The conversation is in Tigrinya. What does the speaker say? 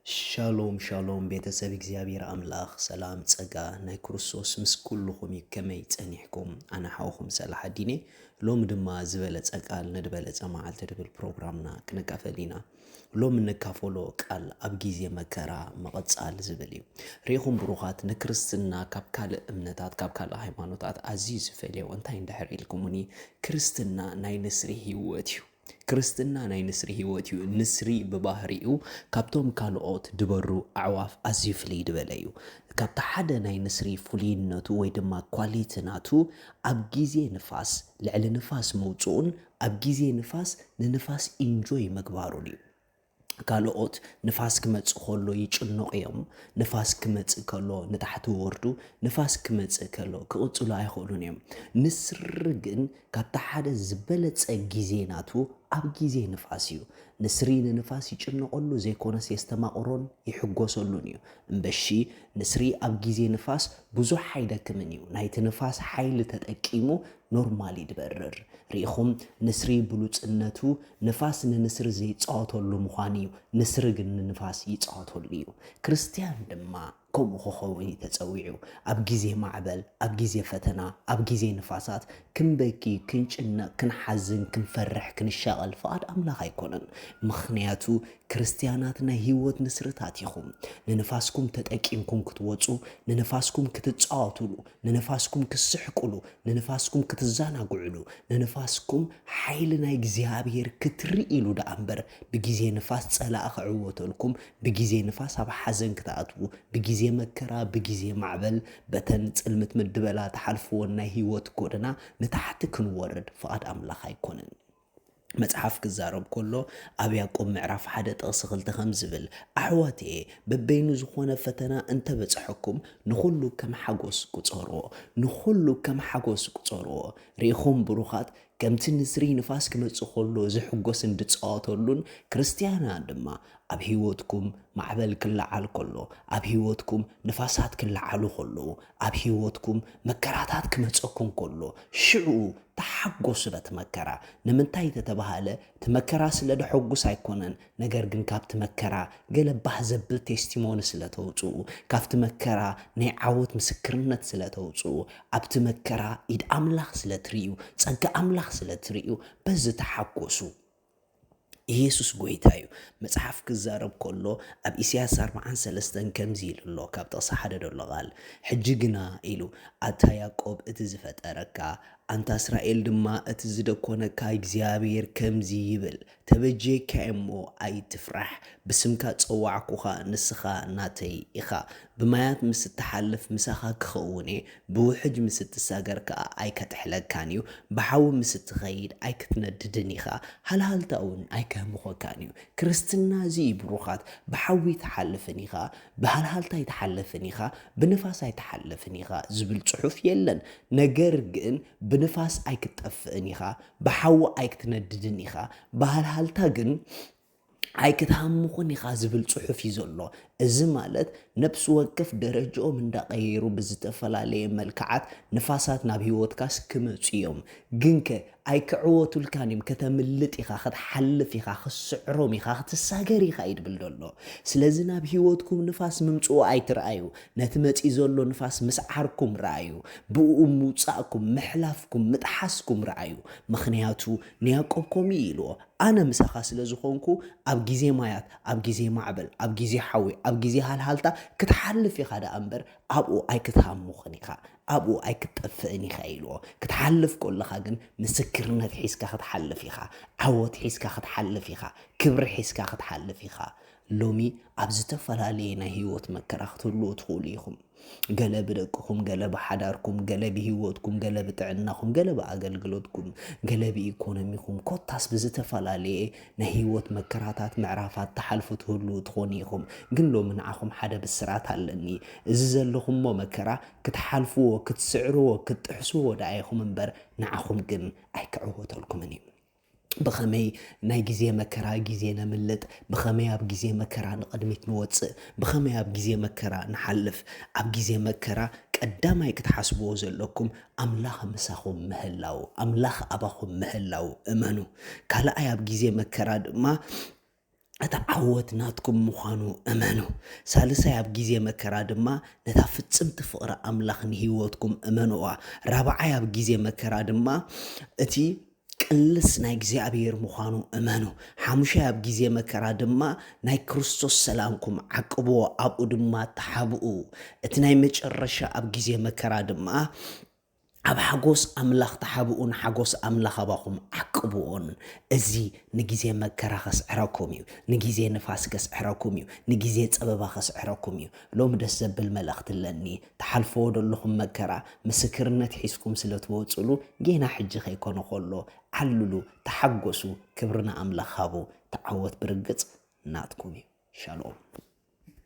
ሻሎም ሻሎም ቤተሰብ እግዚኣብሔር ኣምላኽ ሰላም ጸጋ ናይ ክርስቶስ ምስ ኩልኹም እዩ። ከመይ ጸኒሕኩም? ኣነ ሓውኹም ሰላሓዲን እየ። ሎሚ ድማ ዝበለጸ ቃል ንድበለጸ መዓልቲ ድብል ፕሮግራምና ክንካፈል ኢና። ሎሚ ንካፈሎ ቃል ኣብ ግዜ መከራ ምቕጻል ዝብል እዩ። ርኢኹም ብሩኻት፣ ንክርስትና ካብ ካልእ እምነታት ካብ ካልእ ሃይማኖታት ኣዝዩ ዝፈልዮ እንታይ እንድሕር ኢልኩምኒ፣ ክርስትና ናይ ንስሪ ህይወት እዩ። ክርስትና ናይ ንስሪ ህይወት እዩ። ንስሪ ብባህሪኡ ካብቶም ካልኦት ድበሩ ኣዕዋፍ ኣዝዩ ፍልይ ዝበለ እዩ። ካብቲ ሓደ ናይ ንስሪ ፍሉይነቱ ወይ ድማ ኳሊቲ ናቱ ኣብ ግዜ ንፋስ ልዕሊ ንፋስ መውፅኡን ኣብ ግዜ ንፋስ ንንፋስ ኢንጆይ ምግባሩን እዩ። ካልኦት ንፋስ ክመጽእ ከሎ ይጭነቑ እዮም። ንፋስ ክመጽእ ከሎ ንታሕቲ ይወርዱ። ንፋስ ክመጽእ ከሎ ክቕጽሉ ኣይኽእሉን እዮም። ንስሪ ግን ካብቲ ሓደ ዝበለጸ ግዜ ናቱ ኣብ ግዜ ንፋስ እዩ። ንስሪ ንንፋስ ይጭነቐሉ ዘይኮነስ የስተማቕሮን ይሕጎሰሉን እዩ። እምበሺ ንስሪ ኣብ ግዜ ንፋስ ብዙሕ ኣይደክምን እዩ። ናይቲ ንፋስ ሓይሊ ተጠቂሙ ኖርማል እዩ ድበርር። ርኢኹም፣ ንስሪ ብሉጽነቱ ንፋስ ንንስሪ ዘይጻወተሉ ምዃኑ እዩ። ንስሪ ግን ንንፋስ ይጻወተሉ እዩ። ክርስትያን ድማ ከምኡ ክኸውን እዩ ተጸዊዑ። ኣብ ግዜ ማዕበል፣ ኣብ ግዜ ፈተና፣ ኣብ ግዜ ንፋሳት ክንበኪ፣ ክንጭነቕ፣ ክንሓዝን፣ ክንፈርሕ፣ ክንሻቐል ፍቓድ ኣምላኽ ኣይኮነን። ምኽንያቱ ክርስትያናት ናይ ህይወት ንስርታት ኢኹም። ንንፋስኩም ተጠቂምኩም ክትወጹ፣ ንንፋስኩም ክትጻወቱሉ፣ ንንፋስኩም ክትስሕቁሉ፣ ንንፋስኩም ክትዘናግዑሉ፣ ንንፋስኩም ሓይሊ ናይ እግዚኣብሔር ክትርእይሉ ደኣ እምበር፣ ብግዜ ንፋስ ጸላኢ ክዕወተልኩም፣ ብግዜ ንፋስ ኣብ ሓዘን ክትኣትዉ፣ ብግዜ መከራ፣ ብግዜ ማዕበል፣ በተን ጽልምት ምድበላ ትሓልፍዎን ናይ ህይወት ጎደና ንታሕቲ ክንወርድ ፍቓድ ኣምላኽ ኣይኮነን። መጽሓፍ ክዛረብ ከሎ ኣብ ያዕቆብ ምዕራፍ ሓደ ጥቕሲ ክልተ ከም ዝብል፣ ኣሕዋትየ፣ በበይኑ ዝኾነ ፈተና እንተበጽሐኩም፣ ንኹሉ ከም ሓጎስ ቁጸርዎ፣ ንኹሉ ከም ሓጎስ ቁጸርዎ። ርኢኹም ብሩኻት፣ ከምቲ ንስሪ ንፋስ ክመጽእ ከሎ ዝሕጎስን ዝጻወተሉን፣ ክርስትያናት ድማ ኣብ ህይወትኩም ማዕበል ክለዓል ከሎ፣ ኣብ ህይወትኩም ንፋሳት ክለዓሉ ከለዉ፣ ኣብ ህይወትኩም መከራታት ክመጸኩም ከሎ፣ ሽዑ ተሓጎሱ በቲ መከራ። ንምንታይ ተተባሃለ? እቲ መከራ ስለ ደሐጉስ ኣይኮነን፣ ነገር ግን ካብቲ መከራ ገለ ባህ ዘብል ቴስቲሞኒ ስለ ተውጽኡ፣ ካብቲ መከራ ናይ ዓወት ምስክርነት ስለ ተውጽኡ፣ ኣብቲ መከራ ኢድ ኣምላኽ ስለ ትርእዩ፣ ጸጋ ኣምላኽ ስለ ትርእዩ፣ በዚ ተሓጎሱ። ኢየሱስ ጐይታ እዩ። መጽሓፍ ክዛረብ ከሎ ኣብ ኢሳያስ ኣርብዓን ሰለስተን ከምዚ ኢሉ ኣሎ፣ ካብ ጥቕሲ ሓደ ዘሎ ቃል፣ "ሕጂ ግና" ኢሉ፣ "ኣታ ያዕቆብ እቲ ዝፈጠረካ፣ ኣንታ እስራኤል ድማ እቲ ዝደኮነካ እግዚኣብሔር ከምዚ ይብል፣ ተበጅየካ እየ እሞ ኣይትፍራሕ፣ ብስምካ ጸዋዕኩኻ፣ ንስኻ ናተይ ኢኻ። ብማያት ምስ እትሓልፍ ምሳኻ ክኸውን እየ፣ ብውሕጅ ምስ እትሳገር ከኣ ኣይከጥሕለካን እዩ፣ ብሓዊ ምስ እትኸይድ ኣይክትነድድን ኢኻ፣ ሃልሃልታ እውን ኣይከህምኾካን እዩ።" ክርስትና እዚ እዩ ብሩኻት፣ ብሓዊ ኣይትሓልፍን ኢኻ፣ ብሃልሃልታ ኣይትሓልፍን ኢኻ፣ ብንፋስ ኣይትሓልፍን ኢኻ ዝብል ጽሑፍ የለን። ነገር ግን ብንፋስ ኣይክትጠፍእን ኢኻ፣ ብሓዊ ኣይክትነድድን ኢኻ፣ ብሃልሃልታ ግን ኣይክትሃምኹን ኢኻ ዝብል ጽሑፍ እዩ ዘሎ። እዚ ማለት ነፍሲ ወከፍ ደረጃኦም እንዳቐየሩ ብዝተፈላለየ መልክዓት ንፋሳት ናብ ህይወትካስ ክመጹ እዮም። ግንከ ኣይክዕወቱልካን እዮም። ከተምልጥ ኢኻ፣ ክትሓልፍ ኢኻ፣ ክትስዕሮም ኢኻ፣ ክትሳገር ኢኻ እዩ ድብል ዘሎ። ስለዚ ናብ ህይወትኩም ንፋስ ምምጽኡ ኣይትርኣዩ። ነቲ መጺኡ ዘሎ ንፋስ ምስዓርኩም ረኣዩ። ብእኡ ምውጻእኩም፣ ምሕላፍኩም፣ ምጥሓስኩም ረኣዩ። ምኽንያቱ ንያዕቆብ ከምኡ እዩ ኢልዎ። ኣነ ምሳኻ ስለ ዝኾንኩ፣ ኣብ ግዜ ማያት፣ ኣብ ግዜ ማዕበል፣ ኣብ ግዜ ሓዊ፣ ኣብ ግዜ ሃልሃልታ ክትሓልፍ ኢኻ ደኣ እምበር፣ ኣብኡ ኣይክትሃምኹን ኢኻ፣ ኣብኡ ኣይክትጠፍእን ኢኻ ኢልዎ። ክትሓልፍ ከለኻ ግን ምስክርነት ሒዝካ ክትሓልፍ ኢኻ፣ ዓወት ሒዝካ ክትሓልፍ ኢኻ፣ ክብሪ ሒዝካ ክትሓልፍ ኢኻ። ሎሚ ኣብ ዝተፈላለየ ናይ ህይወት መከራ ክትህልዉ ትኽእሉ ኢኹም። ገለ ብደቅኹም፣ ገለ ብሓዳርኩም፣ ገለ ብህይወትኩም፣ ገለ ብጥዕናኹም፣ ገለ ብኣገልግሎትኩም፣ ገለ ብኢኮኖሚኹም፣ ኮታስ ብዝተፈላለየ ናይ ህይወት መከራታት ምዕራፋት ትሓልፉ ትህልዉ ትኾኑ ኢኹም። ግን ሎሚ ንዓኹም ሓደ ብስራት ኣለኒ። እዚ ዘለኹሞ መከራ ክትሓልፍዎ፣ ክትስዕርዎ፣ ክትጥሕስዎ ደኣ ኢኹም እምበር ንዓኹም ግን ኣይክዕወተልኩምን እዩ። ብኸመይ ናይ ግዜ መከራ ግዜ ነምልጥ? ብኸመይ ኣብ ግዜ መከራ ንቕድሚት ንወጽእ? ብኸመይ ኣብ ግዜ መከራ ንሓልፍ? ኣብ ግዜ መከራ ቀዳማይ ክትሓስብዎ ዘለኩም ኣምላኽ ምሳኹም ምህላው፣ ኣምላኽ ኣባኹም ምህላው እመኑ። ካልኣይ ኣብ ግዜ መከራ ድማ እቲ ዓወት ናትኩም ምዃኑ እመኑ። ሳልሳይ ኣብ ግዜ መከራ ድማ ነታ ፍጽምቲ ፍቕሪ ኣምላኽ ንህይወትኩም እመንዋ። ራብዓይ ኣብ ግዜ መከራ ድማ እቲ ቅልስ ናይ እግዚኣብሔር ምዃኑ እመኑ። ሓሙሻይ ኣብ ግዜ መከራ ድማ ናይ ክርስቶስ ሰላምኩም ዓቅብዎ፣ ኣብኡ ድማ ተሓብኡ። እቲ ናይ መጨረሻ ኣብ ግዜ መከራ ድማ ኣብ ሓጎስ ኣምላኽ ተሓብኡን ሓጎስ ኣምላኽ ኣባኹም ዓቅብዎን። እዚ ንግዜ መከራ ከስዕረኩም እዩ፣ ንግዜ ንፋስ ከስዕረኩም እዩ፣ ንግዜ ጸበባ ከስዕረኩም እዩ። ሎሚ ደስ ዘብል መልእኽቲ ኣለኒ። ትሓልፍዎ ዘለኹም መከራ ምስክርነት ሒዝኩም ስለ ትወጽሉ ጌና ሕጂ ከይኮነ ከሎ ዓልሉ፣ ተሓጎሱ፣ ክብሪ ንኣምላኽ ሃቡ። ተዓወት ብርግጽ ናትኩም እዩ። ሻሎም።